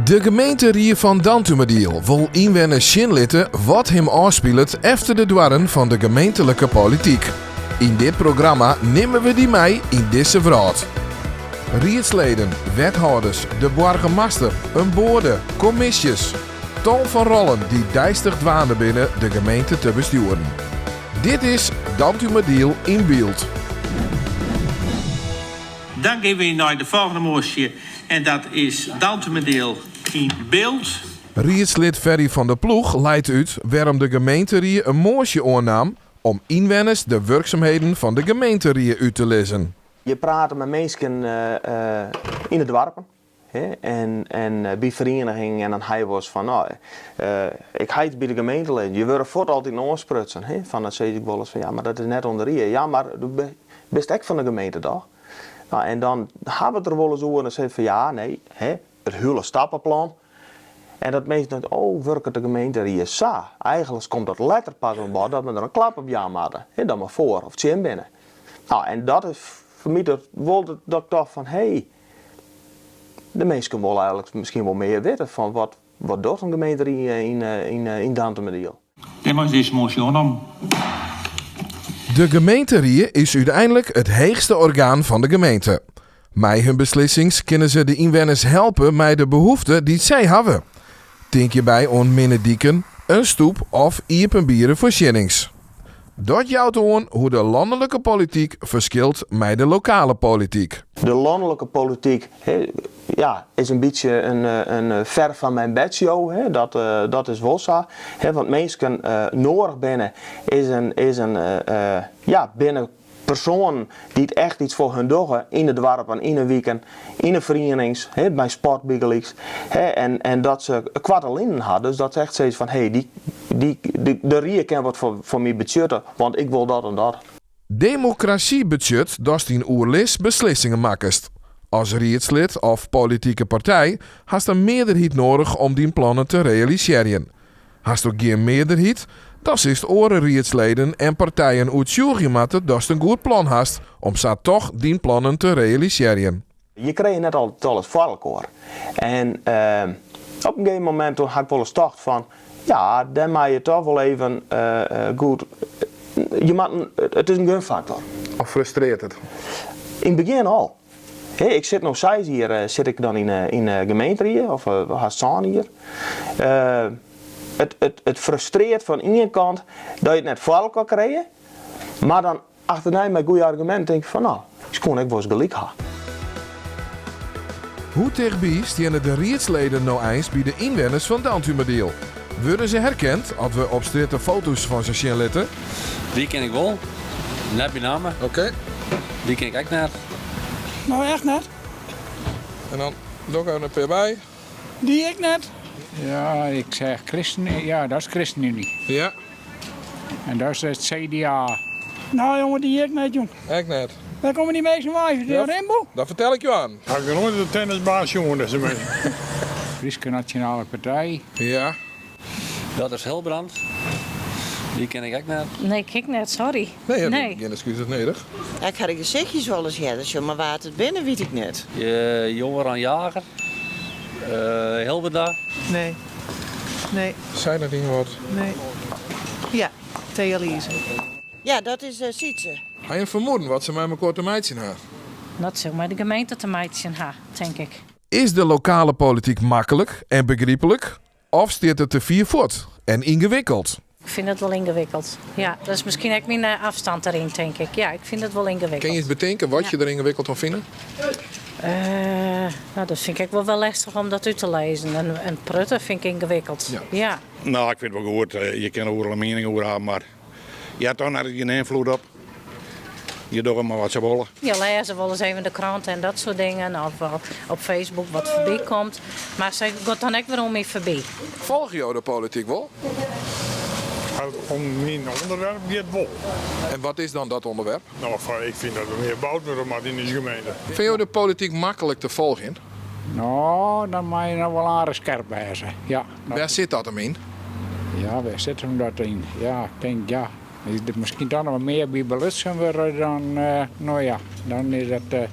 De gemeenterie fan Dantumadiel wol ynwenners sjen litte wat him ôfspilet efter de doarren fan de gemeentelike polityk. Yn dit programma nimme we dy mei yn dizze wrâld. Riedsleden, wethâlders, de boargemaster, in boade, kommisjes. Tal fan rollen dy't deistich dwaande binne de gemeente te bestjoeren. Dit is Dantumadiel yn byld. Dan gean wy nei de folgjende moasje en dat is Dantumadiel yn byld. Riedslid Ferry van der Ploeg leit út wêrom de gemeenterie in moasje oannaam om ynwenners de wurksumheden fan de gemeenterie út te lizzen. Je prate mei minsken yn de doarpen en by ferienigingen en dan ha je wolris fan no, ik ha yts by de gemeente lizzen. Je wurde fuort altyd oansprutsen. Fan dan sis ik wolris fan ja, mar dat is net oan de rie. Ja, mar do bist ek fan de gemeente toch? No, en dan ha we it der wolris oer en dan sis ik fan ja, nee, it hiele stappeplan. En dat minsken dan, oh, wurket de gemeenterie sa? Eigenliks komt dat letter pas oan bod dat we der in klap op jaan moatte, dat we foar of tsjin binne. No, en dat is foar my dat wol dat ik tocht fan hé, de minsken wolle eigenliks miskien wol mear witte fan wat wat docht in gemeenterie yn Dantumadiel. Dêrmei is dizze moasje oannommen. De gemeenterie is úteinlik it heechste orgaan fan de gemeente. Mei hun beslissings kinne se de ynwenners helpe mei de behoefte dy't sy hawwe. Tink hjirby oan minne diken, in stoep of iepenbiere foarsjennings. Dat jout oan hoe de lannelike polityk ferskilt mei de lokale polityk. De lannelike polityk ja, is in bytsje in ver van mijn bed show, dat, dat is wol sa. Want minsken noadich binne is in, is in, ja, binne persoanen dy't echt yts foar hun dogge yn de doarpen, yn de wiken, yn de ferienings, by sport bygelyks. En, en dat se koarte linen ha, dus dat se echt sizze fan hé, dy, dy, de rie kin wat foar, foar my betsjutte, want ik wol dat en dat. Demokrasy betsjut datst yn oerlis beslissingen makkest. As riedslid of politike partij hast in mearderheid noadich om dyn plannen te realisearjen. Hasto gjin mearderheid, dan silst oare riedsleden en partijen oertsjûgje moatte datst in goed plan hast om sa toch dyn plannen te realisearjen. Je krije net altyd alles foar elkoar. En op in gegeven momint toen ha ik wolris tocht fan, ja, dêr mei je toch wol even goed, je moat, it is in gunfaktor. Of frustrearret it? Yn it begjin al. Ik sit no seis jier sit ik dan yn de gemeenterie, of hast sân jier. It frustrearret fan ien kant dat je it net foar elkoar krije, mar dan Achternei mei goede arguminten tink ik fan no, se koene ek wolris gelyk ha. Hoe tichtby steane de riedsleden no eins by de ynwenners fan Dantumadiel? Wurde se herkend as we op strjitte foto's fan se sjen litte? Dy ken ik wol, net by namme. Oké. Dy ken ik ek net. No echt net. En dan doch ik even in pear by. Dy ek net. Ja, ik zeg Christen, ja, dat is ChristenUnie. Ja. En dat is het CDA. Nou jonge, dy ek net jong. Ek net. Wêr komme dy minsken wei? De Rimbo? Dat fertel ik jo aan. Ha ik noch noait op de tennisbaan sjoen, dizze minsken. Fryske Nasjonale Partij. Ja. Dat is Hilbrand. Dy ken ik ek net. Nee, ik ek net, sorry. Nee, nee. Gjin ekskuzes nedich. Ik ha de gesichtjes wolris earder sjoen, mar wa't it binne wit ik net. Joran Jager. Hilberda. Nee. Nee. Sei dat ien wat? Nee. Ja, Thea Lize. Ja, dat is Sytse. Ha je in fermoeden wat se mei mekoar te meitsjen ha? Dat sil mei de gemeente te meitsjen ha, tink ik. Is de lokale polityk maklik en begryplik of stiet it te fier fuort en yngewikkeld? Ik fyn it wol yngewikkeld. Ja, dat is miskien ek myn afstand deryn, tink ik. Ja, ik fyn it wol yngewikkeld. Kin je it betinke wat je der yngewikkeld oan fine? No, dat fyn ik ek wol wer lestich om dat út te lizzen. In protte fyn ik yngewikkeld. Ja. No, ik fyn it wol goed. Je kinne oeral in miening oer hawwe, mar je ha toch net gjin ynfloed op. Je dogge mar wat se wolle. Je lêze wolris even de krante en dat soart dingen, of op Facebook wat foarby komt. Mar se giet dan ek wer oan my foarby. Folgje jo de polityk wol? As it om myn ûnderwerp giet wol. En wat is dan dat ûnderwerp? No, ik fyn dat der mear boud wurde moat yn ús gemeente. Fine jo de polityk maklik te folgjen? No, dan moat je noch wol aardich skerp wêze, ja. Wêr sit dat him yn? Ja, wêr sit him dat yn? Ja, ik tink, ja, as der miskien toch noch wat mear by belutsen wurde, dan, no ja, dan is dat.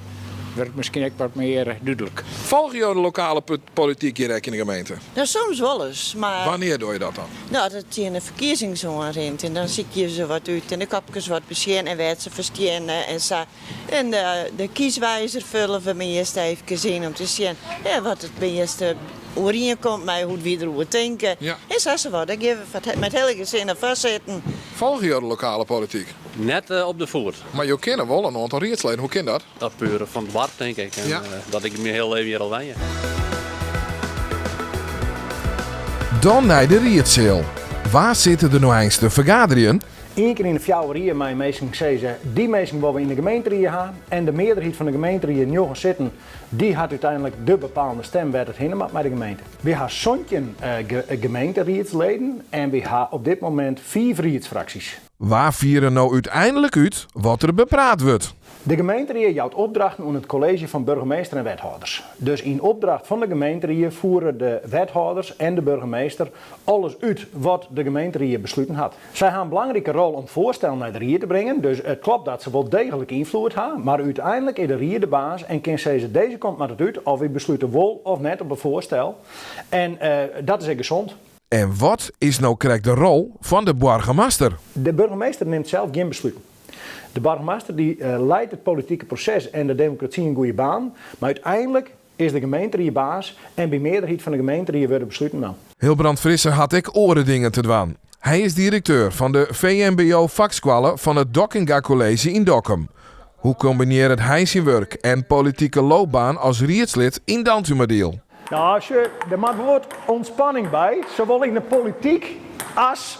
wurdt miskien ek wat mear dúdlik. Folgje jo de lokale polityk hjir ek yn de gemeente? No, soms wolris, mar. Wannear dogge je dat dan? No, as it tsjin de ferkiezings oanrint en dan sykje se wat út en de kopkes wat besjen en wêr't se foar steane en sa. En de kieswijzer fulle we meast eefkes yn om te sjen wat it measte oerienkomt mei hoe't wy deroer tinke. En sa sa wat. Dêr gean we mei it hiele gesin foar sitten. Folgje jo de lokale polityk? Net op de foet. Mar jo kinne wol in oantal riedsleden. Hoe kin dat? Dat puer fan it doarp tink ik. En dat ik myn hiele leven hjir al wenje. Dan nei de riedseal. Wa sitte der no eins te fergaderjen? Ien kear yn de fjouwer jier meie minsken sizze, dy minsken wolle we yn de gemeenterie ha. En de mearderheid fan de gemeenterie, njoggen sitten, dy hat úteinlik de bepalende stim wêr't it hinne moat mei de gemeente. Wy ha 17 gemeenteriedsleden en wy ha op dit momint fiif riedsfraksjes. Wa fiere no úteinlik út wat der bepraat wurdt? De gemeenterie jout opdrachten oan it kolleezje fan burgemeester en wethâlders. Dus yn opdracht fan de gemeenterie fiere de wethâlders en de burgemeester alles út wat de gemeenterie besluten hat. Sy ha in belangrike rol om foarstellen nei de rie te bringen, dus it klopt dat se wol deeglik ynfloed ha, mar úteinlik is de rie de baas en kin sizze dizze kant moat it út of wy beslute wol of net op in foarstel. En dat is ek gesond. En wat is no krekt de rol fan de boargemaster? De burgemeester nimt sels gjin besluten. De boargemaster dy leit it politike proses en de demokrasy yn goede banen, mar úteinlik is de gemeenterie baas en by mearderheid fan de gemeenterie wurde besluten naam. Hilbrand Frisse hat ek oare dingen te dwaan. Hy is direkteur fan de VMBO fakskoalle fan it Dockinga College yn Dokkum. Hoe kombinearret hy syn wurk en politike loopbaan as riedslid yn Dantumadiel? No, sjoch, der moat wol wat ûntspanning by, sawol yn de polityk as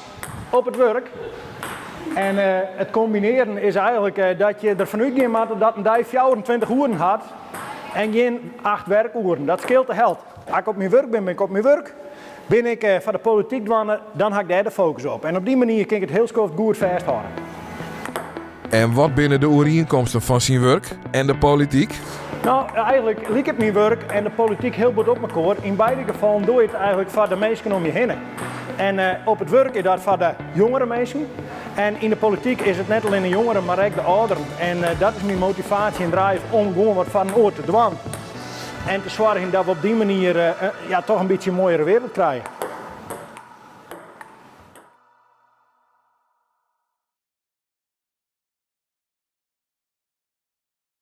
op it wurk. En it kombinearen is eigenlik dat je derfan útgean moatte dat in dei 24 oeren hat en gjin acht werkoeren. Dat skeelt de helt. As ik op myn wurk bin, bin ik op myn wurk. Bin ik foar de polityk dwaande, dan ha ik dêr de fokus op. En op dy manier kin ik it hiel skoft goed fêsthâlde. En wat binne de oerienkomsten fan syn wurk en de polityk? No, eigenlik liket myn wurk en de polityk hiel bot op mekoar. Yn beide gefallen doe je it eigenlik foar de minsken om je hinne. En op it wurk is dat foar de jongere minsken. En yn de polityk is it net allinne jongeren, mar ek de âlderen. En dat is myn motivaasje en drive om gewoan wat foar in oar te dwaan. En te soargjen dat we op dy manier ja, toch in bytsje in moaiere wereld krije.